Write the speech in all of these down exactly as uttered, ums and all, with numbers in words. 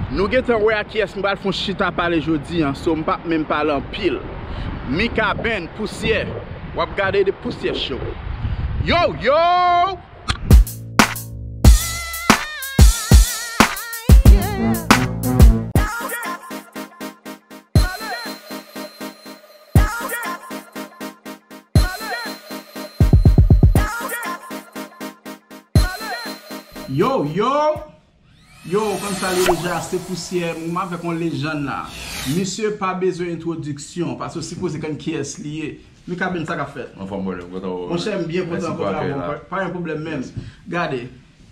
Nou gentan wè a kiyès m pral fè yon chita pale jodi a, so m p ap menm pale anpil. Mika Band, Pousyè, w ap gade The Pousyè Show. Yo, yo! Yo, yo! Yo, kòm sa li deja, se Pousyè, m avèk yon lejann la. Misye pa bezwen entwodiksyon, paske w sipoze konn kiyès li ye. Mika Band, sa k ap fèt? Anfòm, bro, kontan wè w. Monchè, m byen kontan kontre avè w, pa gen pwoblèm menm. Gade,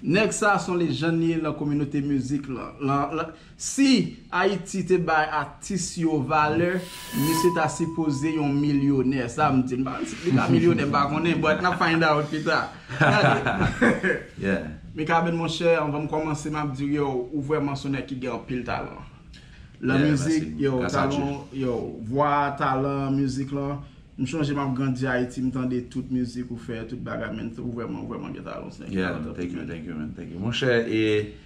nèg sa se yon lejann li ye nan kominote mizik lan. Lan, lan, si Ayiti te bay atis yo valè, misye ta sipoze yon milyonè. Sa m di, m pa konn si li ka milyonè, m pa konnen, but n ap find out pita. Gade. Mika Band, monchè, anvan m kòmanse, m ap di w, yo, ou vrèman se yon nèg ki gen anpil talan. Lan mizik, yo, talan, yo, vwa, talan, mizik lan. M chonje m ap grandi Ayiti, m tande tout mizik ou fè, tout bagay, men ou vrèman, ou vrèman gen talan, se nèg ki talanted. Thank you, thank you, man, thank you. Monchè, e,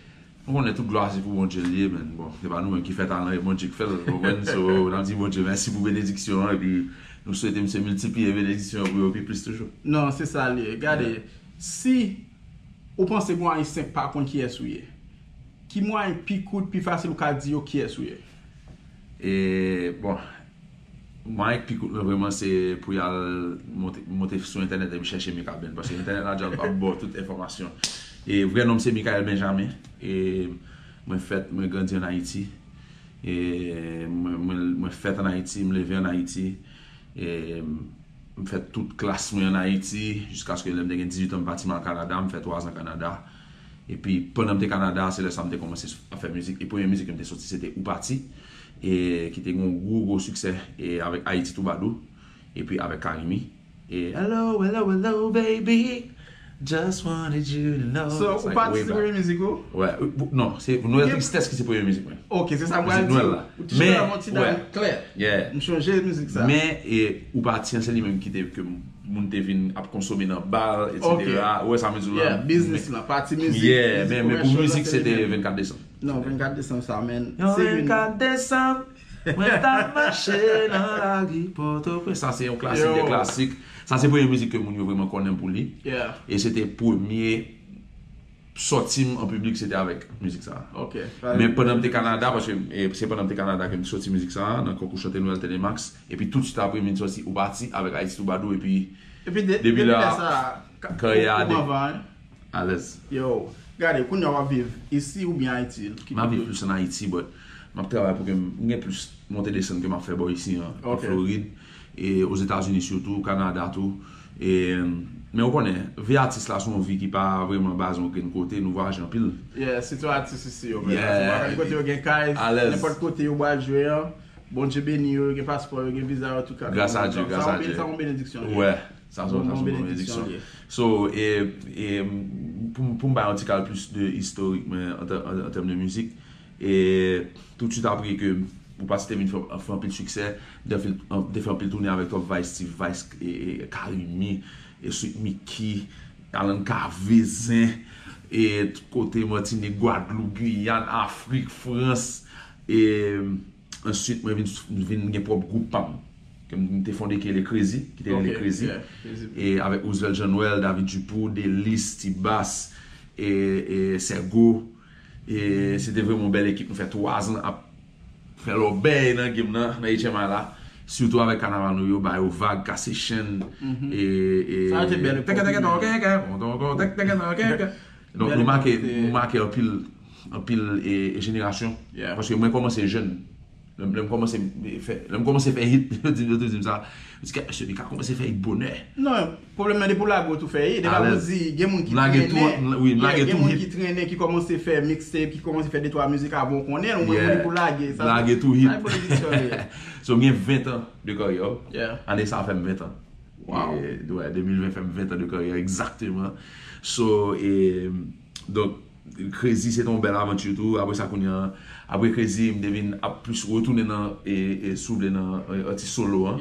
nou konnen tout glwa se pou Bondye li ye, men bon, se pa nou menm ki fè talan, e Bondye ki fè l, ou konprann? So, n ap di Bondye mèsi pou benediksyon an, epi nou swete misye miltipliye benediksyon an pou yo pi plis toujou. Non, se sa li ye. Gade, si ou panse gon Ayisyen k pa konn kiyès ou ye, ki mwayen pi kout, pi fasil ou ka di yo kiyès ou ye? E, bon, mwayen k pi kout mwen vrèman se pou y al monte, monte sou entènèt epi chèche Mika Band, paske entènèt la deja ap ba w tout enfòmasyon. E vrè non m se Michael Benjamin. E mwen fèt, mwen grandi ann Ayiti. E mwen, mwen, mwen fèt ann Ayiti, m leve ann Ayiti. E m fè tout klas mwen ann Ayiti, jiskaske lè m te gen dizuit an, m pati m al Kanada, m fè twazan Kanada. Epi, pandan m te Kanada, se lè sa m te kòmanse ap fè mizik. E premye mizik ke m te soti, se te Ou Pati, e ki te gen yon gwo, gwo siksè, e avèk Ayiti Twoubadou, epi avèk Carimi. E Hello, hello, hello, baby. Just wanted you to know. So, Ou Pati se premye mizik ou? Wè, non, se Nouvèl Tristès ki se premye mizik mwen. Ok, se sa m pral di w. Ou te chita yon ti dam klè. M chonje mizik sa. Men, e, Ou Pati an, se li menm ki te, ke moun te vin ap konsome nan bal, etsetera. Ou wè sa m di w la? Biznis lan, pati mizik, mizik komèsyal lan, se li menm. Men pou mizik, se te vennkat desanm. Non, vennkat desanm sa, men. Yon vennkat desanm, mwen t ap mache nan lari Pòtoprens. Sa se yon klasik de klasik. Sa se premye mizik ke moun yo vrèman konnen m pou li. E se te premye sòti m an piblik, se te avèk mizik sa a. Men pandan m te Kanada, paske, e, se pandan m te Kanada ke m soti mizik sa a, nan konkou chante Nwèl T D Max, epi toutswit apre, m vin soti Ou Pati avèk Ayiti Twoubadou, epi depi la, karyè a de. Alèz. Yo, gade, kounye a w ap viv isi oubyen Ayiti? M ap viv plis ann Ayiti, but m ap travay pou ke m gen plis monte desann ke m ap fè bò isi an, an Florid, e Ozetazini sitou, Kanada tou. E, men ou konnen, vi atis la se yon vi ki pa vrèman baze yon grenn kote, nou vwayaje anpil. Yeah, sitou atis isi yo, men. Paske pa konn kote yo gen kay, nenpòt kote yo pral jwe an, Bondye beni yo, yo gen paspò, yo gen viza, yo tout ka. Gras a Dye, gras a Dye. Sa yon benediksyon li ye. Wè, sa se yon benediksyon li ye. So, e, e, pou, pou m bay yon ti kal plis de istorik mwen an tè-, an, an tèm de mizik, e toutswit apre ke Ou Pati te vin fè, fè anpil siksè, m te fè, m te fè anpil tounen avèk Top Vice, Steve Vice, e, e, Carimi, e Sweet Micky, Alan Cavé, Zen, e tout kote, Matinik, Gwadloup, Giyàn, Afrik, Frans, e answit mwen vin, vin gen pwòp gwoup pa m, ke m te fonde ki rele Crazy, ki te rele Crazy, e avèk Roosevelt Jean Noël, David Dupoux, Delis, T-Bass, e, e Sègo, e se te vrèman yon bèl ekip, nou fè twazan ap fè lòbèy nan game nan, nan H M I la. Sitou avèk kanaval nou yo, ba yo vag, kase chenn, e, e, sa yo te bèl epòk, tèkè, tèkè, tèkè, tèkè, tèkè, tèkè, tèkè, tèkè. Donk, nou make, nou make anpil, anpil, e, e jenerasyon. Paske mwen kòmanse jèn. Lè, lè m kòmanse fè, lè m kòmanse fè hit, yo di, yo te di m sa. Yo di, "Kèt, mesye, li ka kòmanse fè hit bonè." Non, pwoblèm nan, depi w lage w tou fè hit. Depi w di, gen moun ki trennen. Wi, m lage tou hit. Gen moun ki trennen, ki kòmanse fè mixtape, ki kòmanse fè de twa mizik avan w konnen l, ou menm depi w lage. Lage tou hit. Sa e benediksyon li ye. So, m gen ven tan de karyè. Ane sa a fè m ven tan. Wow. E, wè, de mil ven fè m ven tan de karyè, egzakteman. So, e, donk, Crazy se te yon bèl avanti tou. Apre sa, kounye a, apre Crazy, m te vin ap plis retounen nan, e, e, si w vle, nan, e, atis solo an.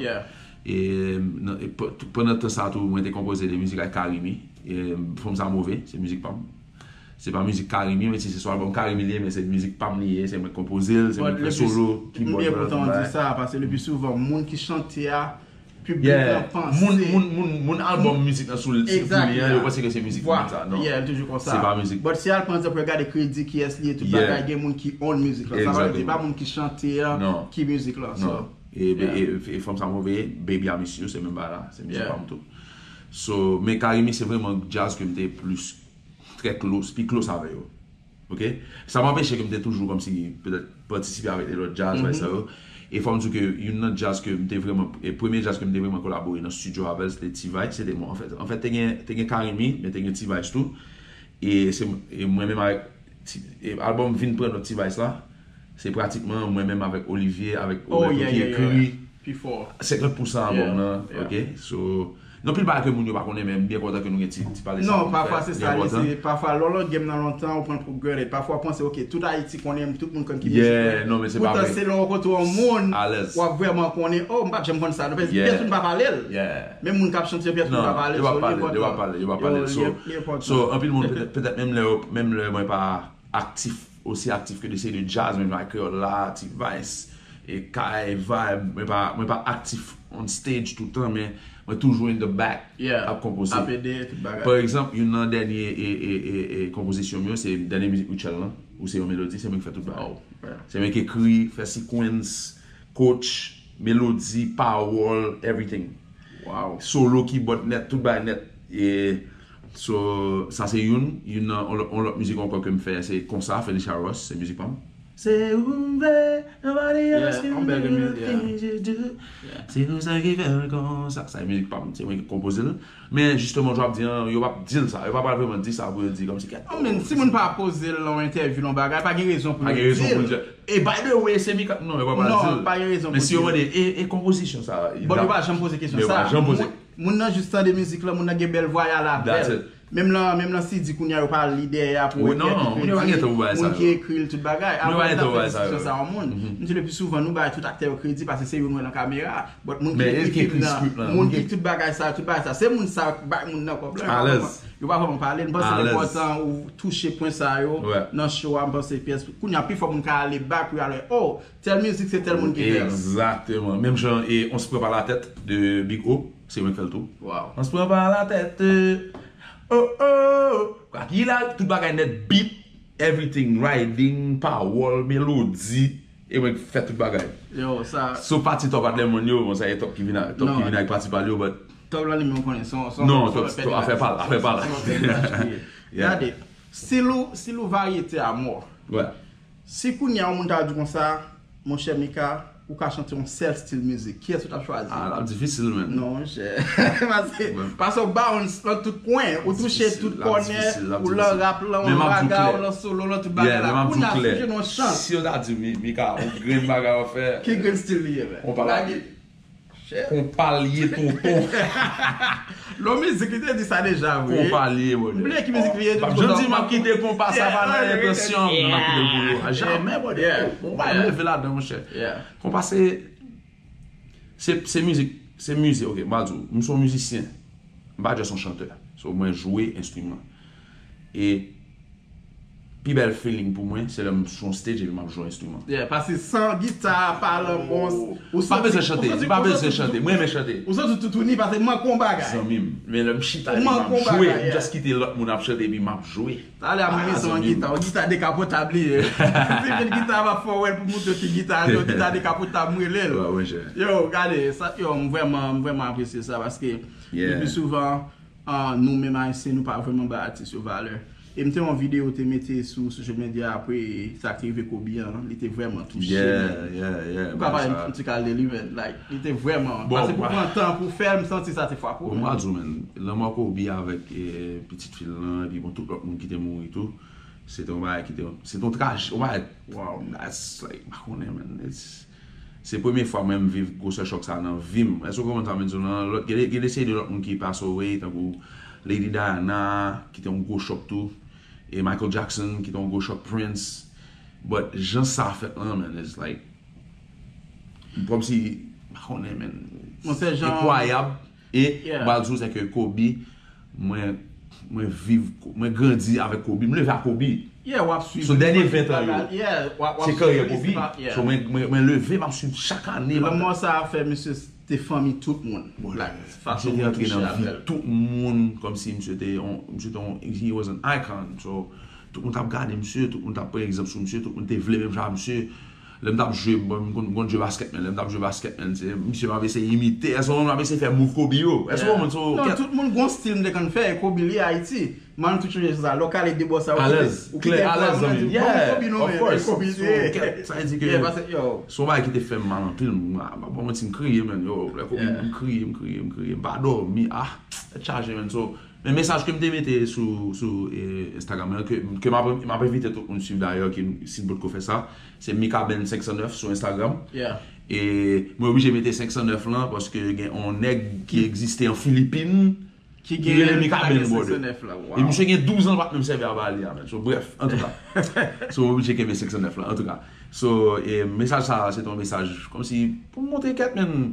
E, nan, e, p-, pandan tan sa tou, mwen te konpoze de mizik ak Carimi. E, Fanm Sa Move, se mizik pa m. Se pa mizik Carimi, men si se sou albòm Carimi li ye, men se mizik pa m li ye, se mwen k konpoze l, se mwen k fè solo, keyboard. Li byen pou tan di sa, paske le pi souvan, moun ki chante a, piblik lan panse. Moun, moun, moun, moun albòm mizik lan sou li an, yo panse ke se mizik moun sa. Non. Yeah, l toujou konsa. Se pa mizik. But si al pran egzanp, gade kredi kiyès li ye, tout bagay, gen moun ki own mizik lan. Sa vle di, pa moun ki chante an ki mizik lan. Non. E, e, e fanm sa mwen voye, Baby I Miss You, se menm bagay la. Se mizik pa m tou. So, men Carimi, se vrèman djaz ke m te plis trè close, pi close avè yo. Ok? Sa pa anpeche ke m te toujou kòmsi petèt patisipe avèk de lòt djaz, bagay sa yo. E fò m di w ke youn nan djaz ke m te vrèman, e premye djaz ke m te vrèman kolabore nan studio avè l, se te T-Vice, se te mwen. Anfèt, anfèt te gen, te gen Carimi, men te gen T-Vice tou. E se e mwen menm avèk T- e albòm Vin Pran Nòt T-Vice la, se pratikman mwen menm avèk Olivier, avèk Roberto ki ekri senkant pousan albòm nan. Ok? So, gen anpil bagay ke moun yo pa konnen, men m byen kontan ke nou gen ti, ti pale sa pou n fè. Li enpòtan. Pafwa lè w nan game nan lontan, ou pran l pou granted. Pafwa w panse, ok, tout Ayiti konnen m, tout moun konn ki mizik mwen ye. Poutan, se lè w rankontre yon moun, w ap vrèman konnen, oh, m pa t janm konn sa. Pèsonn pa pale l. Menm moun k ap chante yo, pèsonn pa pale l. So, li enpòtan. Yo pa pale l. Li enpòtan. So, anpil moun, petèt, petèt menm lè, menm lè mwen pa aktif, osi aktif ke de seri de djaz, menm avèk Kreyòl la, T-Vice, e Kay, Vibe, mwen pa, mwen pa aktif on stage toutan, men mwen toujou in the back ap konpoze. Ap ede tout bagay. Pa egzanp, youn nan dènye e, e, e, e konpozisyon m yo, se dènye mizik Rutshelle lan, Ou Se Yon Melodi, se mwen ki fè tout bagay. Se mwen ki ekri, fè sequence, coach, melodi, pawòl, everything. Solo, keyboard nèt, tout bagay nèt. E, so, sa se youn. Youn nan, on lòt, on lòt mizik ankò ke m fè, se Konsa, Phylisha Ross, se mizik pa m. Se ou m vle, nobody else can do the things you do. Se konsa ki fè l konsa. Sa se mizik pa m, se mwen ki konpoze l. Men jisteman, jan w ap di an, yo p ap di l sa. Yo pa pral vrèman di sa pou yo di kòmsi kèt. Oh, men si moun pa poze l nan yon entèvyou, nan yon bagay, pa gen rezon pou yo di l. E by the way, se Mika, non, yo pa pral di l. Non, pa gen rezon pou yo di l. Men si yo mande, e, e konpozisyon sa a? Bon, yo pa janm poze kesyon sa a. Yo pa janm poze. Moun nan jis tande mizik lan, moun nan gen bèl vwayal avè l. Menm nan, menm nan C D kounye a, yo pa li dèyè a pou ekri, moun ki ekri l, tout bagay. Avan m t ap fè diskisyon sa a yon moun, m di le pi souvan, nou bay tout aktè yo kredi paske se yo nou wè nan kamera. But moun ki ekri fim nan, moun ki tout bagay sa, tout bagay sa, se moun sa yo k bay moun nan kòb la. Yo pa vrèman, yo pa vrèman pale. M panse l enpòtan ou touche pwen sa yo nan show a. M panse pyès, kounye a pifò moun ka ale back pou y al wè, oh, tèl mizik se tèl moun ki fè l. Egzakteman. Menm jan e On se prend par la tête de Big O, se mwen k fè l tou. On se prend par la tête, oh, oh, oh. Tout bagay nèt, beat, everything, writing, pawòl, melodi, e mwen k fè tout bagay. Yo, sa. Sou pati Top Adler moun yo, bon, sa e Top ki vin a, Top ki vin ak pati pa l yo, but. Top la li menm ou konnen, se yon, se yon, non, Top, afè pa l, afè pa l. Gade, stil ou, stil ou varyete a mò. Si kounye a yon moun ta di w konsa, monchè Mika, ou ka chante yon sèl stil mizik, kiyès ou t ap chwazi? Ah, l ap difisil, man. Non, monchè. Paske, paske w bounce nan tout kwen, ou touche tout kònè, ou lan rap lan, ou lan raga, ou lan solo, ou lan tout bagay la. Kounye a, si w jwenn yon chans. Si yo ta di m, Mika, yon grenn bagay w ap fè. Ki grenn stil li ye, man? Yon pa lage. Konpa l ye, tonton. Lò mizik, li te di sa deja vre. Konpa l ye, brother. M bliye ki mizik li ye. M p ap janm di m ap kite konpa sa, pa nan entansyon m, m ap kite l pou yo. Jamè, brother. Konpa m leve ladan, monchè. Konpa se, se, se mizik, se mizik, ok, m pral di w, m se yon mizisyen. M pa just yon chantè. So, mwen jwe enstriman. E pi bèl feeling pou mwen, se lè m sou yon stage epi m ap jwe yon enstriman. Yeah, paske san gita, pa lanmò, ou santi, pa bezwen chante, ou santi, pa bezwen chante. Mwen renmen chante. Ou santi toutouni paske manke yon bagay. Zanmi m, men lè m chita epi m ap jwe, m just kite lòt moun ap chante epi m ap jwe. Talè a mwen renmen son gita, yon gita dekapotab li ye. Si vin gita m ap fè w wè l pou montre ki gita, yon gita dekapotab m rele l. Yo, gade, sa, yo, m vrèman, m vrèman apresye sa paske le pi souvan, ah, nou menm Ayisyen, nou pa vrèman bay atis yo valè. E m te wè yon videyo ou te mete sou social media apre sa k te rive Kobe an, li te vrèman touche m. Ou ka pale m ti kal de li, man. Like, li te vrèman, paske pou pran tan pou fè l, m santi sa te frape w. Bon, m pral di w, man, lanmò Kobe avèk, eh, pitit fi l lan, epi bon, tout lòt moun ki te mouri tou, se te yon bagay ki te, se te yon traji, yon bagay, wow, that's like, m pa konnen, man, it's, Se premye fwa mwen m viv gwosè chòk sa nan vi m. Èske w konprann sa m vin di w lan? Lòt, gen de, gen de seri de lòt moun ki pase away, tankou Lady Diana, ki te yon gwo chòk tou, e Michael Jackson, ki te yon gwo chòk, Prince. But jan sa fèt lan, man, it's like, kòmsi, m pa konnen, man, it's enkwayab. E m pral di w, se ke Kobe, mwen, Mwen viv, mwen grandi avèk Kobe. M leve a Kobe. Yeah, w ap swiv. So, dènye ven tan yo, Yeah, w ap, w ap se karyè swiv Kobe. li, se pa- yeah. So, mwen, mwen, mwen leve, m ap swiv chak ane. Lanmò sa a fè misye te fanmi tout moun. Like, fason Misye te moun antre touche nan vi avè l. Tout moun, kòmsi misye te on, misye te on, he was an icon. So, tout moun t ap gade misye, tout moun t ap pran egzanp sou misye, tout moun te vle menm jan ak misye. Lè m t ap jwe, bon, m konn, m konn jwe basket, men lè m t ap jwe basket, men se misye m ap eseye imite. Èske w konprann, m ap eseye fè move Kobe yo? Èske w konprann? So, Non, tout moun gon stil m te konn fè, e Kobe li Ayiti. Mwen, m toujou sonje sa. Lè w kale de bò sa, ou kite, Alèz, ou klè, kite alèz, fwa, zanmi. ou di, Yeah, Kobe non, of men, course. Kobe, So, yeah. kè- sa vle di ke Yeah, paske, yo. Se yon bagay ki te fè m mal anpil, m pa bon manti, m kriye, man. Yo, lè Kobe, Yeah. m kriye, m kriye, m kriye, m pa dòmi, ah, tèt chaje, man. So, men mesaj ke m te mete sou, sou eh, Instagram, lan, ke, ke m ap, m ap envite tout moun swiv dayè, ke si n potko fè sa, se Mikaben senk san nèf sou Instagram. Yeah. E mwen oblije mete senk san nèf lan, paske gen yon nèg ki egziste an Filipin, Ki ki rele Mikaben, senk brother. san nèf la, wow. E misye gen douz an l pa t menm sèvi a ba li a, man. So, bref, antouka. So, mwen oblije kenbe senk san nèf lan, antouka. So, e mesaj sa a, se te yon mesaj, kòmsi, pou m montre kèt, man.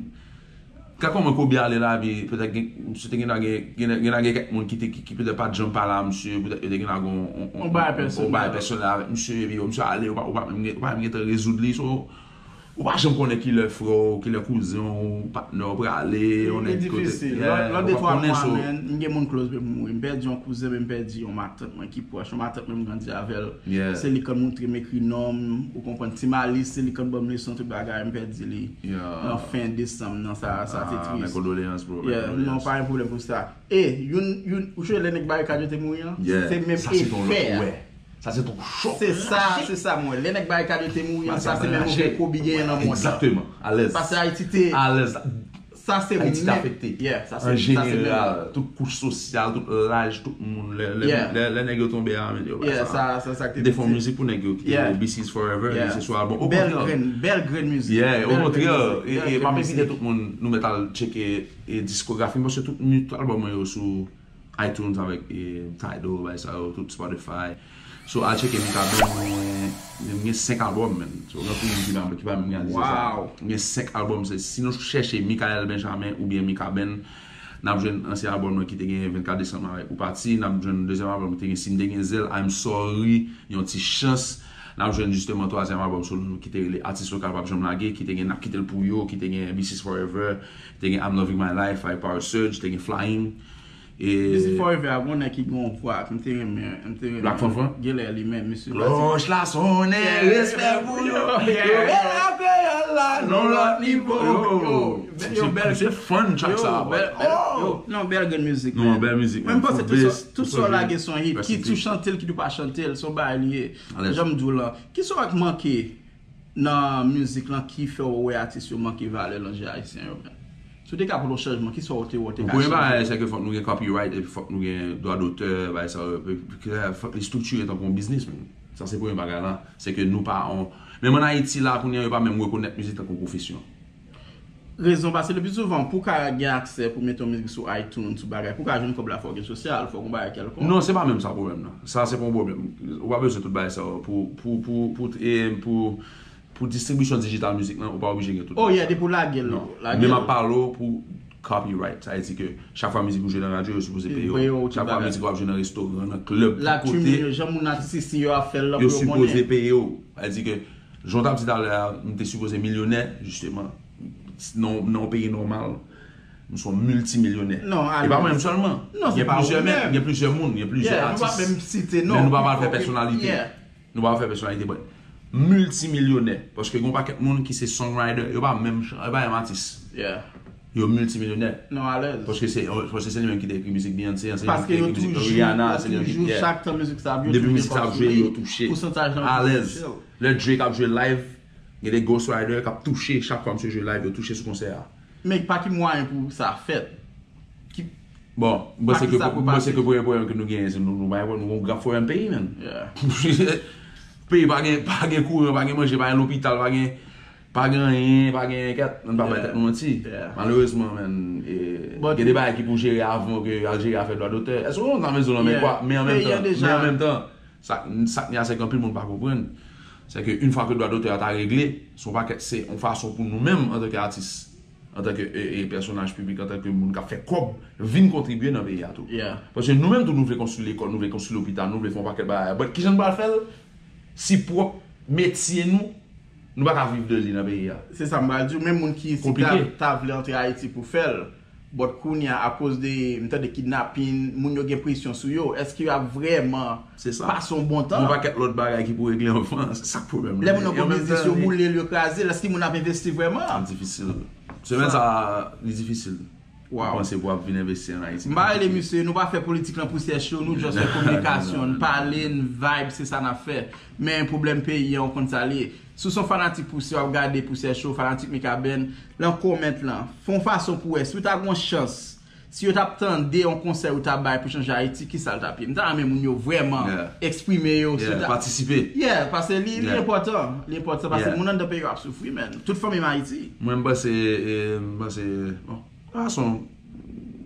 Ka kòman Kobe ale lavi, petèt gen, misye te gen gen gen gen kèk moun ki te, ki, ki petèt pa t janm pale a misye, petèt yo te gen gen yon, yon, Yon bagay pèsonèl. Yon bagay pèsonèl avèk misye, epi yo, misye ale, ou pa, ou pa menm gen, ou pa menm gen tan rezoud li, so, ou pa janm konnen kilè frè w, kilè kouzen w, patnè w prale, yon Li nèg kote. difisil. Yeah, Lòt ou de pa twa konnen, mwa, so, man, m gen moun close mwen mouri. M pèdi yon kouzen mwen, m pèdi yon matant mwen ki pwòch. Yon matant mwen m grandi avè l. Yeah. Se li k konn montre m ekri non m, ou konprann, Ti Malis, se li k konn ban m leson tout bagay, m pèdi li. Yeah. Nan fen desanm nan, sa, sa te Ah, tris. Mes condoléances, bro. Mes Yeah, non, condoléances. Pa gen pwoblèm pou sa. E, youn, youn, ou chwe lè nèg Barikad yo te mouri an? Yeah. Se menm Sa se ton efè. Wè. Sa se ton chòk. Se sa, se sa, mwen. Lè nèg Barikad yo te mouri an, sa se menm efè Kobe genyen nan mond lan. Exactement. Alèz. Paske Ayiti te, Alèz. Sa se Ayiti te menm- afekte. Yeah, sa se, An sa se menm- jeneral, tout kouch sosyal, tout laj, tout moun, lè, lè, Yeah. lè, lè nèg yo tonbe a, men yo pa Yeah, sa. sa, sa, sa ki M te fè yon te- mizik pou nèg yo ki te Yeah. B C's Forever, Yeah. se sou album. O Bèl kontrè. grenn, bèl grenn mizik. Yeah, o Bèl kontrè, grenn mizik, e, bèl e grenn m ap mizik. envite tout moun, nou mèt al tcheke e diskografi m, paske tout, tout album mwen yo sou iTunes avèk e, Tidal, bay sa yo, tout Spotify. So, al tcheke Mikaben, mwen, mwen gen senk album, man. So, gen anpil moun ki pa, ki pa menm reyalize sa. Wow. Mwen gen senk album, se, si nou chèche Michael Benjamin oubyen Mikaben, n ap jwenn ansyen album nan ki te gen vennkat desanm avèk Ou Pati, n ap jwenn dezyèm album ki te gen Si M Te Gen Zèl, I'm Sorry, Yon Ti Chans, n ap jwenn jisteman twazyèm album solo nou ki te rele Atis Lokal P ap Janm Lage, ki te gen N ap Kite L Pou Yo, ki te gen B C's Forever, ki te gen I'm Loving My Life, High Power Surge, te gen Flying. E This is Forever a, gon nèg ki gen yon vwa, m te renmen, m te renmen. Black Fanfan? Genlè li menm, misye. Klòch la sonnen, Yeah. respè pou yo. Yeah. Yo met la kreyòl la nan lòt nivo. Yo, Yo, yo, yo, bèl- se fon chak Yo, sa. bèl, bèl, Oh! yo, non, bèl grenn mizik, Non, man. bèl mizik, Mwen, m man. panse Fò tout sa, base, tout fò sa w jwe. lage se yon hit. Rest in Kit ou peace. Chante l, kit ou pa chante l, se yon bagay li ye. Alèz. Jan m di w lan. Kisa w ap manke nan mizik lan ki fè w wè atis yo manke valè nan je ayisyen yo, man? Si w te ka pote yon chanjman, kisa w te wè w te ka Premye chanje? Bagay, se ke fòk nou gen copyright epi fòk nou gen dwa dotè, bagay sa yo, epi fòk li estriktiye tankou yon biznis, man. Sa se premye bagay la. Se ke nou pa on. Menm an Ayiti la, kounye a, yo pa menm rekonèt mizik tankou yon pwofesyon. Rezon, paske le pli souvan, pou w ka gen aksè pou mete yon mizik sou iTunes, sou bagay, pou w ka jwenn kòb la, fò w gen sosyal, fò w gen bagay kèlkonk. Non, se pa menm sa pwoblèm nan. Sa se pa yon pwoblèm. Ou pa bezwen tout bagay sa yo pou, pou, pou, pou, e, pou, pou distribisyon dijital mizik lan, ou pa oblije gen tout. Oh yeah, depi w lage l, Non. lage Men l. M ap pale w pou copyright. Sa vle di ke chak fwa mizik ou jwe nan radyo, yo sipoze peye Peye w w. tout Chak fwa bagay. Mizik ou ap jwe nan restoran, nan klèb, La tout timoun kote, yo, jan moun atis isi yo ap fè l lan yo pou yo sipoze konnen. Peye w. Sa vle di ke, jan w t ap di talè a, m te sipoze milyonè, jisteman. Nan, nan yon peyi nòmal, m se yon miltimilyonè. Non, E pa mwen menm sèlman. Non, se Gen pa plizyè ou men, menm. gen plizyè moun, gen plizyè Yeah, nou pa atis. menm site Men non. nou pa pral fè Ok, pèsonalite. Yeah, Nou pa fè pèsonalite, but miltimilyonè. Paske gen yon pakèt moun ki se songwriter, yo pa menm, yo pa menm atis. Yeah. Yo miltimilyonè. Non, alèz. Paske se, paske se li menm ki te ekri mizik Beyoncé an, se li menm Paske ki te yo ekri mizik toujou, Rihanna, yo se li menm ki toujou, yeah. Chak tan mizik sa ap jwe, Depi toujou mizik sa ap gen jwe, kòb yo sou li. Touche. Pousantaj lan Alèz. Touche. Lè Drake ap jwe live, gen de ghostwriter k ap touche, chak fwa misye jwe live, yo touche sou konsè a. Men pa ki mwayen pou sa fèt? Ki Bon, m panse Pa ke, ki sa pou m panse pase? Ke premye pwoblèm ke nou genyen, se nou, nou pa gen, nou gen yon grav pwoblèm peyi, man. Yeah. Peyi pa gen, pa gen kouran, pa gen manje, pa gen lopital, pa gen, pa gen anyen, pa gen kèt, nou pa bay Yeah. Tèt nou manti. Yeah. Malerezman, man, e, But gen de bagay ki pou jere avan ke al jere afè dwa dotè. Èske w konn sa m vle di w lan? Men Yeah. kwa, men an menm Peyi an tan, deja men an menm tan, sa, sa k ni a se ke anpil moun pa konprann. Se ke yon fwa ke dwa dotè a ta regle, se yon pakèt, se yon fason pou nou menm antanke atis. antanke e, e, pèsonaj piblik, antanke moun k ap fè kòb, vin kontribye nan peyi a tou. Paske nou menm tou, nou vle konstwi lekòl, nou vle konstwi lopital, nou vle fè yon pakèt bagay. But kijan n pral fè l si pwòp metye nou, nou pa ka viv de li nan peyi a? Se sa m pral di w, menm moun ki isi ta, ta vle antre Ayiti pou fè l. But kounye a, akoz de, m tande kidnapin, moun yo gen presyon sou yo, èske y ap vrèman pase yon bon tan? Yon pakèt lòt bagay ki pou regle anvan, se sa k pwoblèm nan. Lè moun nan gen biznis, yo boule l, yo kraze l, èske moun ap envesti vrèman? Difisil. Semèn sa, li difisil. Ou panse pou ap vin envesti an Ayiti? M pa rele misye, nou pa fè politik lan pou sèch yo, nou just fè kominikasyon, n pale, n vibe, se sa n ap fè. Men pwoblèm peyi an, ou konn sa l ye. Si w se yon fanatik Pousyè, w ap gade Pousyè Show, fanatik Mikaben, lan kòmant lan, fè yon fason pou wè, si w ta gen yon chans, si yo t ap tande yon konsèy ou ta bay pou chanje Ayiti, kisa l t ap ye? M ta renmen moun yo vrèman eksprime yo, si yo ta patisipe. Yeah, paske li, li enpòtan, li enpòtan, paske moun anndan peyi yo ap soufri, man. Tout fanmi m Ayiti. Mwen, m panse, e, m panse, bon, fason,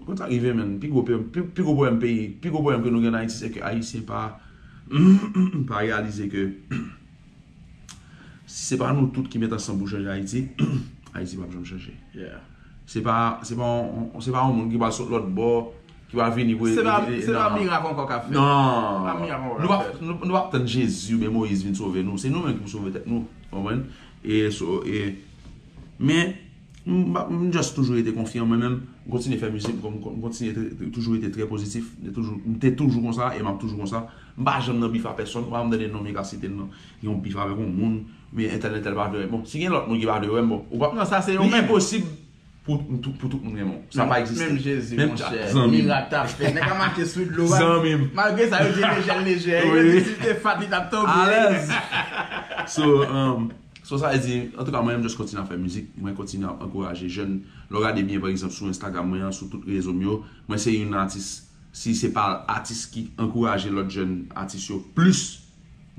konn sa rive, man, pi gwo, pi, pi gwo pwoblèm peyi, pi gwo pwoblèm ke nou gen an Ayiti, se ke Ayisyen pa, pa reyalize ke si se pa nou tout ki met ansanm pou chanje Ayiti, Ayiti p ap janm chanje. Se pa, se pa yon, se pa yon moun ki pral sot lòt bò, ki pral vini pou... Se pa, se pa mirak ankò k ap fèt. Non. Se pa mirak ankò k ap fèt. Nou p ap, nou, nou p ap tann Jezi oubyen Moyiz vin sove nou. Se nou menm ki pou sove tèt nou. Ou konprann? E, so, e, men, m, m just toujou rete konfyan mwen menm. M kontinye fè mizik, m, m, m kontinye te, te, toujou rete trè pozitif. M te toujou, m te toujou konsa e m ap toujou konsa. M pa janm nan bif a pèsonn. Ou pa janm tande non m ka site l nan yon bif avèk yon moun, oubyen entèl, entèl pa vle wè m. Bon, si gen lòt moun ki pa vle wè m, bon, ou pa, non, sa se yo menm. Li enposib pou, pou, pou tout moun renmen w. Sa pa egziste. Menm Jezi, monchè, mirak t ap fèt. Nèg la mache sou dlo, pa, zanmi m. Malgre sa, yo di l lejè, l lejè. Yo di si l te fat, li t ap tonbe. Alèz. So, um, so sa vle di, antouka, mwen, m just kontinye ap fè mizik. Mwen kontinye ap ankouraje jèn. Lè w gade byen, pa egzanp, sou Instagram mwen an, sou tout rezo m yo, mwen se youn nan atis, si se pa atis ki ankouraje lòt jèn atis yo plis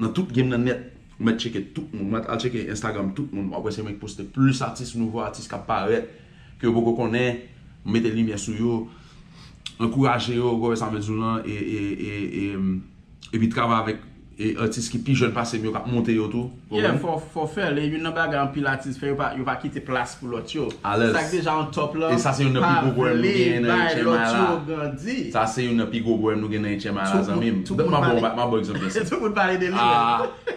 nan tout game nan nèt, ou mèt tcheke tout moun, ou mèt al tcheke Instagram tout moun, w ap wè se mwen ki poste plis atis, nouvo atis k ap parèt, ke yo poko konnen, m mete limyè sou yo, ankouraje yo, ou konprann sa m vle di w lan, e, e, e, e, epi travay avèk, e, atis ki pi jèn pase m yo k ap monte yo tou, ou konprann? Yeah, fò, fò fè l, e youn nan bagay anpil atis fè, yo pa, yo pa kite plas pou lòt yo. Alèz. Sa k deja on top lan, e sa se youn nan pi gwo pwoblèm nou genyen nan H M I la. Sa se youn nan pi gwo pwoblèm nou gen nan H M I la, zanmi m. M ap ba w, m ap ba w egzanp byen senp. Tout moun pale de li, men.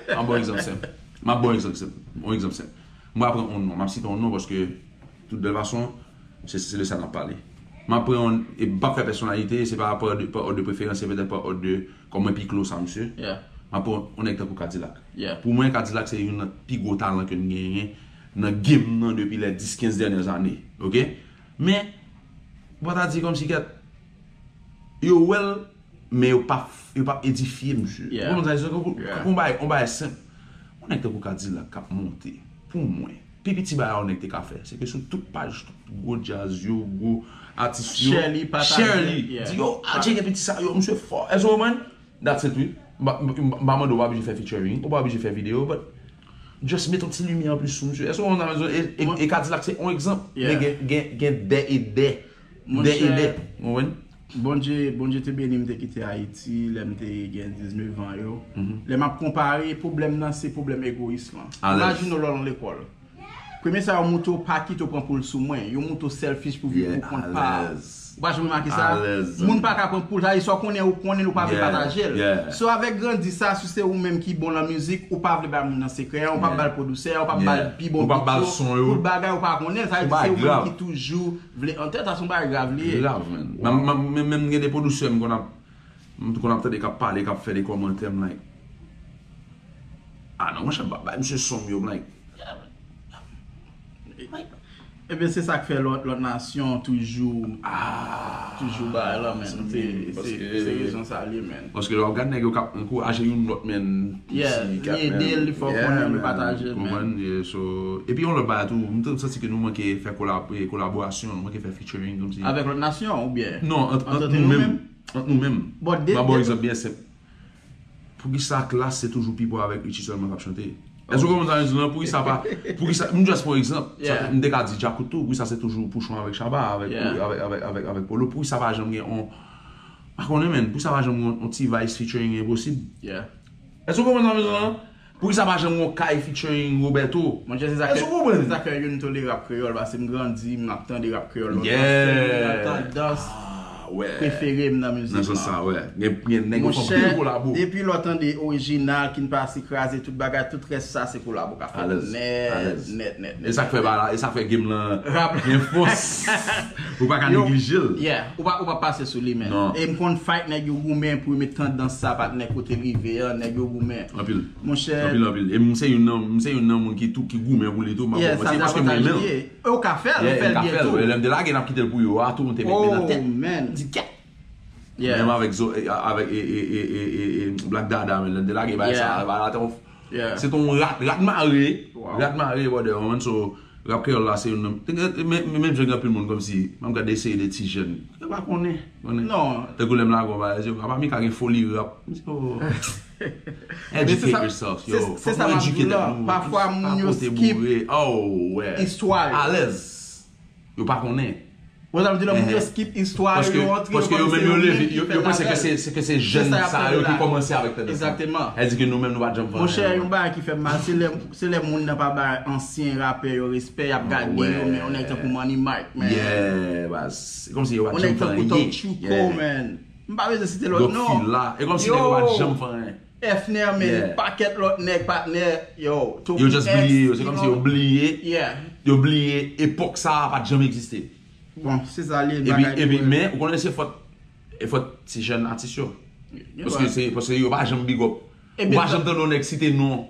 M ap ba w egzanp senp. M ap ba w egzanp senp. Yon egzanp senp. M ap pran yon non. M ap site yon non paske, tout bèl fason, se, se de sa n ap pale. M ap pran yon, e m p ap fè pèsonalite, se pa pa òd de, pa òd de preferans, se petèt pa òd de, kòm mwen pi close a misye. M ap pran yon nèg tankou Kadilak. Pou mwen, Kadilak se youn nan pi gwo talan ke n genyen nan game nan depi les dix, quinze dernières années, oke? Men, ou pa ta di kòmsi kèt, yo wè l, men yo p ap, yo p ap edifye misye. Ou konprann sa, se tankou, tankou yon bagay, yon bagay senp. Yon nèg tankou Kadilak k ap monte, pou mwen, pi piti bagay yon nèg te ka fè, se ke sou tout paj, tout gwo djaz yo, gwo atis yo, share li, pataje l, di yo, al tcheke piti sa, yo, misye fò. Èske w konprann? That's it, wi. M pa, m, m, m pa mande w pa oblije fè featuring, ou pa oblije fè videyo, but just met yon ti limyè anplis sou misye. Èske w konprann sa m vle di w? E, e, e Kadilak se yon egzanp. Men gen, gen, gen dè e dè. Dè e dè. Ou konprann? Bondye, Bondye te beni m, te kite Ayiti lè m te gen diznèf an yo. Lè m ap konpare, pwoblèm nan se pwoblèm egoyis lan. Imajine w lè w nan lekòl. Premye sa yo montre w, pa kite w pran poul sou mwen. Yo montre w selfish pou viv pou kont pa w. Ou pa janm remake sa? Moun pa ka pran poul, sa vle di sa w konnen, ou konnen, ou pa vle pataje l. So avèk grandi sa, si se ou menm ki bon lan mizik, ou pa vle bay moun nan sekrè an, ou pa ba l pwodisè an, ou pa ba l pi bon bit yo, tout bagay ou pa konnen, sa vle di se ou menm ki toujou vle an tèt, sa se yon bagay grav li ye. Grav, man. Men, men, men, men gen de pwodisè m konn ap, m konn ap tande k ap pale, k ap fè de kòmantè, m like, ah non, monchè, m p ap bay misye son m yo, m like, like, Ebyen, se sa k fè lòt, lòt nasyon toujou, toujou bay la, men. Se, se, se rezon sa l ye, men. Paske lè w ap gade nèg yo k ap ankouraje youn lòt, men, isi, li ede l, li fè w konnen, li pataje l, men. Konprann? Yeah, so, epi yon lòt bagay tou, m t-, m santi ke nou manke fè kolab-, e, kolaborasyon, nou manke fè featuring, kòmsi. Avèk lòt nasyon, oubyen? Non, ant, ant nou menm. Ant nou menm. M ap ba w egzanp byen senp. Poukisa Klass se toujou Pipo avèk Richie sèlman k ap chante? Èske w konprann sa m di lan? Poukisa pa, poukisa, m just pran egzanp. M te ka di Djakout tou, poukisa se toujou Pouchon avèk Shabba, avèk, avèk, avèk, avèk, avèk Polo? Poukisa pa janm gen on, pa konnen, men, poukisa pa janm gen on, on T-Vice featuring Enposib? Èske w konprann sa m di lan? Poukisa pa janm gon Kay featuring Roberto? Monchè, se sa fè youn tole rap kreyòl, paske m grandi, m ap tande rap kreyòl lontan. Se youn nan tandans prefere m nan mizik lan. Nan sans sa, wè. Gen nèg yo fè anpil kolabo. Depi lè w tande Orijinal, Kin Pase Kraze, tout bagay, tout rès sa se kolabo k ap fèt nèt, nèt, nèt. E sa k fè ba la, e sa k fè game lan gen fòs. Ou pa ka neglije l. Yeah, ou pa, ou pa pase sou li, men. E m konn fight nèg yo goumen pou yo met tandans sa, patnè, kote l rive an, nèg yo goumen. Anpil. Monchè. Anpil, anpil. E m se youn nan, m se youn nan moun ki tou, ki goumen pou li tou, m ap kòmanse paske m renmen l. E w ka fè l, ou fè l byen tou. Lè m te lage n ap kite l pou yo a, tou, m te met men nan tèt. M di kèt. Menm avèk, avèk Black Dada, men lè m te lage bay sa, bay la te yon. Se te yon rat, rat mare. Rat mare, brother, ou konprann? So, rap kreyòl la, se youn nan. Men, men, men, menm jan gen anpil moun, kòmsi, m ap gade seri de ti jèn. Yo pa konnen, konnen. Non. Tankou lè m lage yon bagay, yo, apa Mika gen foli rap. M di, oh. Educate yourself, yo. Fòk nou edike tèt nou. Pafwa, moun yo skip istwa yo. Alèz. Yo pa konnen. Bon, sa vle di lè moun yo skip istwa yo, yo antre, paske yo menm yo leve, yo, yo panse ke se, se ke se jèn sa yo ki kòmanse avèk tandans. Egzakteman. Sa vle di ke nou menm nou pa t janm fè anyen. Monchè, yon bagay ki fè m mal, se lè, se lè moun nan pa bay ansyen rapè yo respè, y ap gade yo, men yon nèg tankou Money Mike, man. Yeah, baz. Se kòmsi yo pa t janm fè anyen. Yon nèg tankou Don Chuko, man. M pa bezwen site lòt non. Doc Fila. E kòmsi nèg yo pa t janm fè anyen. Efner, men pakèt lòt nèg, patnè, yo. Yo just bliye yo, se kòmsi yo bliye. Yeah. Yo bliye epòk sa a pa t janm egziste. Bon, se sa l ye, bagay. Epi, epi, men, ou konnen se fòt, e fòt ti jèn atis yo. Paske se, paske yo pa janm big up. Ou pa janm tande yon nèg site non.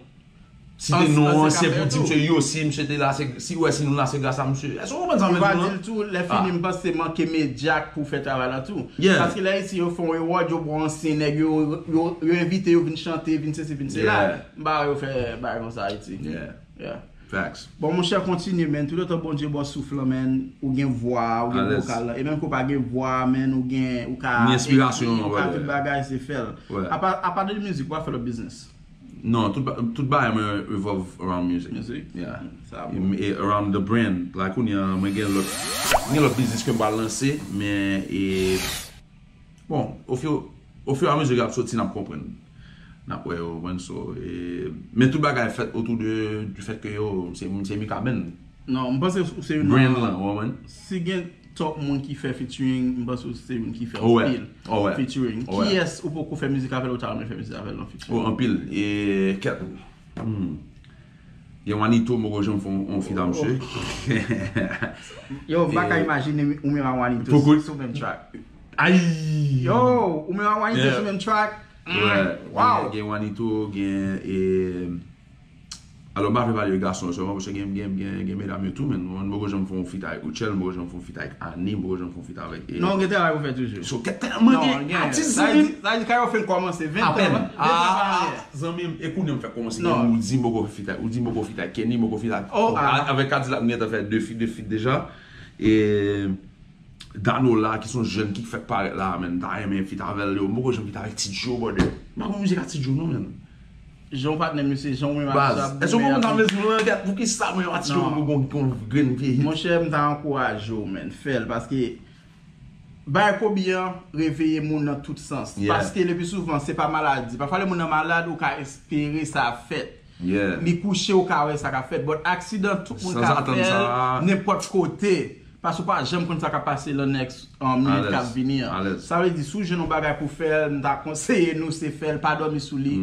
Site non ansyen pou di, misye, yo, si misye te la, se, si w wè si nou la, se gras a misye. Èske w konprann sa m vle di w lan? Yo pa di l tou, lè fini, m panse se manke medya k pou fè travay la tou. Paske lè isi yo fè yon reward, yo pran ansyen nèg, yo, yo, yo envite yo vin chante, vin sesi, vin sela. M pa wè yo fè bagay konsa Ayiti. Yeah. Facts. Bon, monchè, kontinye, man. Toutotan Bondye ba w souf lan, man, ou gen vwa a, ou gen vokal lan. E menm ke w pa gen vwa a, man, ou gen, ou ka ekri, ou ka tout bagay, se fè l. Apa, apa de mizik, ou pa fè lòt biznis? Non, tout, tout bagay mwen revolve around music. Music? Yeah. Sa bon. E around the brand. Like, kounye a, mwen gen lòt, gen lòt biznis ke m pral lanse, men, e, bon, au fur, au fur et à mesure y ap soti, n ap konprann. N ap wè yo, konprann, so, e, men tout bagay fèt autour de, du fait que yo, se, se Mika Band. Non, m panse ou se youn nan, brand lan, ou konprann? Si gen top moun ki fè featuring, m panse ou se youn ki fè anpil featuring. Kiyès ou poko fè mizik avè l, ou ta renmen fè mizik avè l nan featuring? Oh, anpil. E, kèt. Hmm. Gen Wanito, m poko janm fè yon feat a misye. Yo, m pa ka imajine ou menm a Wanito sou menm track. Ay! Yo, ou menm a Wanito sou menm track. Wow! Gen Wanito, gen, e, alò, m pa vle pale de gason yo sèlman, paske gen, gen, gen, gen medam yo tou, men m poko janm fè yon feat avèk Uchel, m poko janm fè yon feat avèk Annie, m poko janm fè yon feat avèk, e, Non, gen travay pou fè toujou. So, gen tèlman gen atis, zanmi m. Sa di Kayo fin kòmanse, ventan, ventan pa anyen. Zanmi m, e kounye a m fèk kòmanse gen, ou di m poko feat avèk, ou di m poko feat avèk Kenny, m poko feat avèk, avèk Kadilak, m gentan fè de feat, de feat deja. E Danola, ki se yon jèn ki fèk parèt la, men, m ta renmen feat avè l, yo. M poko janm feat avèk Ti Joe, brother. M pa konn mizik a Ti Joe, non, men. Jan w patnè misye, jan w menm ap goumen. Baz, èske w konprann sa m vle di w lan? Gad, poukisa mwen ap Ti Joe poko gon, gon grenn vye hit? Monchè, m ta ankouraje w, man, fè l, paske bay Kobe an reveye moun nan tout sans. Paske lepi souvan, se pa maladi. Pafwa, lè moun nan malad, ou ka espere sa ap fèt. Li kouche, ou ka wè sa k ap fèt. But aksidan, tout moun ka fè l nenpòt kote. Paske w pa janm konn sa k ap pase lan next, um, minit k ap vini an. Sa vle di, si w jwenn yon bagay pou fè l, m ta konseye nou se fè l, pa dòmi sou li.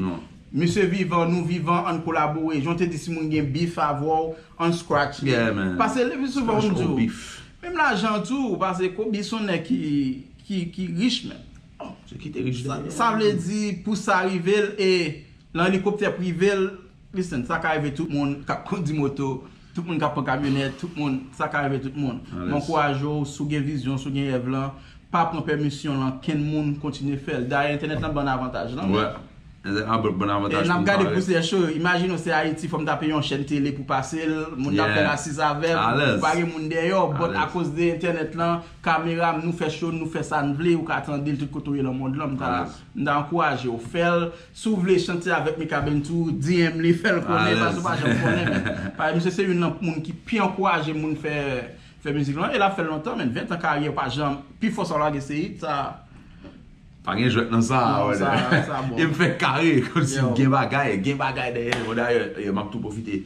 Misye vivan, nou vivan, ann kolabore. Jan w te di, si moun gen beef avè w, ann scratch li. Paske lepi souvan, m di w, menm lajan tou, paske Kobe se yon nèg ki, ki, ki rich, men. Se ki te rich dèyè. Sa vle di, pou sa rive l, e lan elikoptè prive l, listen, sa ka rive tout moun k ap kondi moto, tout moun k ap pran kamyonèt, tout moun, sa ka rive tout moun. M ankouraje w, si w gen vizyon, si w gen rèv lan, pa pran pèmisyon lan kenn moun, kontinye fè l. Dayè, entènèt lan ban n avantaj lan. Wè. Entènèt lan ban n avantaj pou n parèt. E n ap gade pou sè cho yo. Imajine w se Ayiti, fò m ta peye yon chèn tele pou pase l, moun t ap fè l asiz avè m, ou pa gen moun dèyè w, but akoz de entènèt lan, kamera, nou fè cho, nou fè sa n vle, ou ka tande l tout kote w ye lan mond lan, m ta, m ta ankouraje w fè l. Si w vle chante avèk Mikaben tou, D M li, fè l konnen, paske w pa janm konnen, men. Paske misye se youn nan moun ki pi ankouraje moun fè, fè mizik lan, e l ap fè l lontan, men, ventan karyè, w pa janm, pi fò sa w lage se hit, sa. Pa gen jwèt nan sa. Non, wè. Sa, sa bon. E m fè kare, kòmsi Yo. gen bagay, gen bagay dèyè. Bon, dayè, e, m ap tou pwofite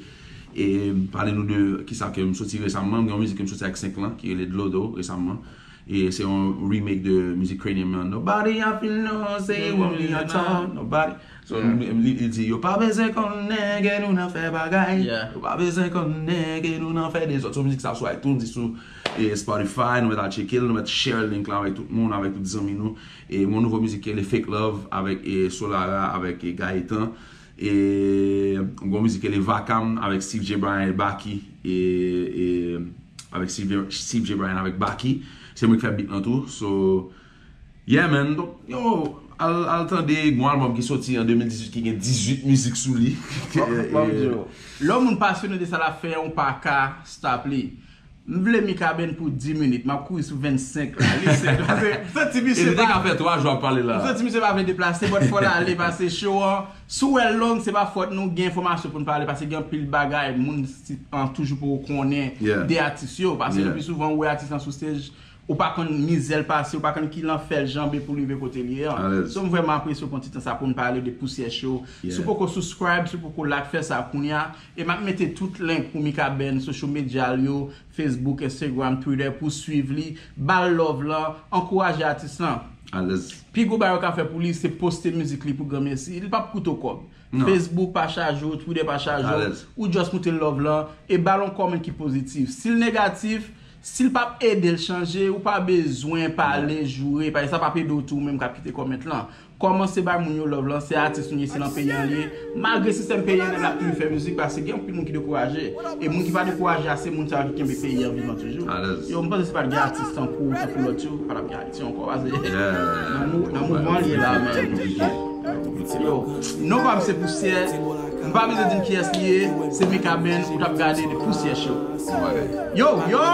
e pale nou de kisa ke m soti resaman. M gen yon mizik ke m soti ak Senk lan, ki rele Dlo Do resaman. E se yon remake de mizik Kranium lan. Nobody I feel no say you want me at all. Nobody. So, li, li di, yo pa bezwen konnen ke nou nan fè bagay. Yeah. Yo pa bezwen konnen ke nou nan fè dezòd. So, mizik sa sou iTunes, li sou e, Spotify, nou mèt al tcheke l, nou mèt share link la avèk tout moun, avèk tout zanmi nou. E mon nouvo mizik ki rele Fake Love avèk e, Solara, avèk e, Gaëtan. E yon mizik ki rele Vakam avèk Steve J. Bryan e Baky. E, e avèk Steve, Steve J. Bryan avèk Baky. Se mwen ki fè beat lan tou. So, yeah man. Donk, yo, al, al tande yon album ki soti an de mil dizuit ki gen dizuit mizik sou li. Bon, bon, yo. Lè yon moun pasyone de sa l ap fè, ou pa ka stop li. M vle Mikaben pou dis minit, m ap kouri sou vennsenk la. Li se, paske m santi E misye li te ka pa, fè twa jou ap pale la. m santi misye pa vle deplase, but fò l ale, paske show an, si w wè l long, se pa fòt nou, gen enfòmasyon pou n pale, paske gen anpil bagay, moun si, an, toujou poko konnen Yeah. de atis yo, paske Yeah. le pi souvan, ou wè atis lan sou stage, ou pa konn mizè l pase, ou pa konn ki lanfè l janbe pou l rive kote l ye an. Alèz. So, m vrèman apresye w pran ti tan sa pou n pale de Pousyè Show. Yeah. Si w poko subscribe, si w poko like, fè sa kounye a. E m ap mete tout link pou Mikaben, social media l yo, Facebook, Instagram, Twitter, pou swiv li, ba l love lan, ankouraje atis lan. Alèz. Pi gwo bagay ou ka fè pou li, se poste mizik li pou granmesi. Li p ap koute w kòb. Non. Facebook pa chaje w, Twitter pa chaje w. Alèz. Ou just moute love lan e ba l yon comment ki pozitif. Si l negatif, si l p ap ede l chanje, ou pa bezwen pale, joure, paske sa p ap ede w tou, ou menm k ap kite comment lan. Kòmanse bay moun yo love lan, se atis nou ye, se nan peyi an li ye. Malgre sistèm peyi an, nèg la ap toujou fè mizik, paske gen anpil moun ki dekouraje. E moun ki pa dekouraje a, se moun sa yo ki kenbe peyi an vivan toujou. Alèz. Yo, m panse si pa t gen atis tankou, tankou lòt yo, pa t ap gen Ayiti ankò, paske Yeah. nan mou-, nan mouvman li ye la, men. Konplike. Konplike. Yo, non pa m se Pousyè. M pa bezwen di n kiyès li ye. Se Mikaben, ou t ap gade de Pousyè Show. Bon bagay. Yo, yo!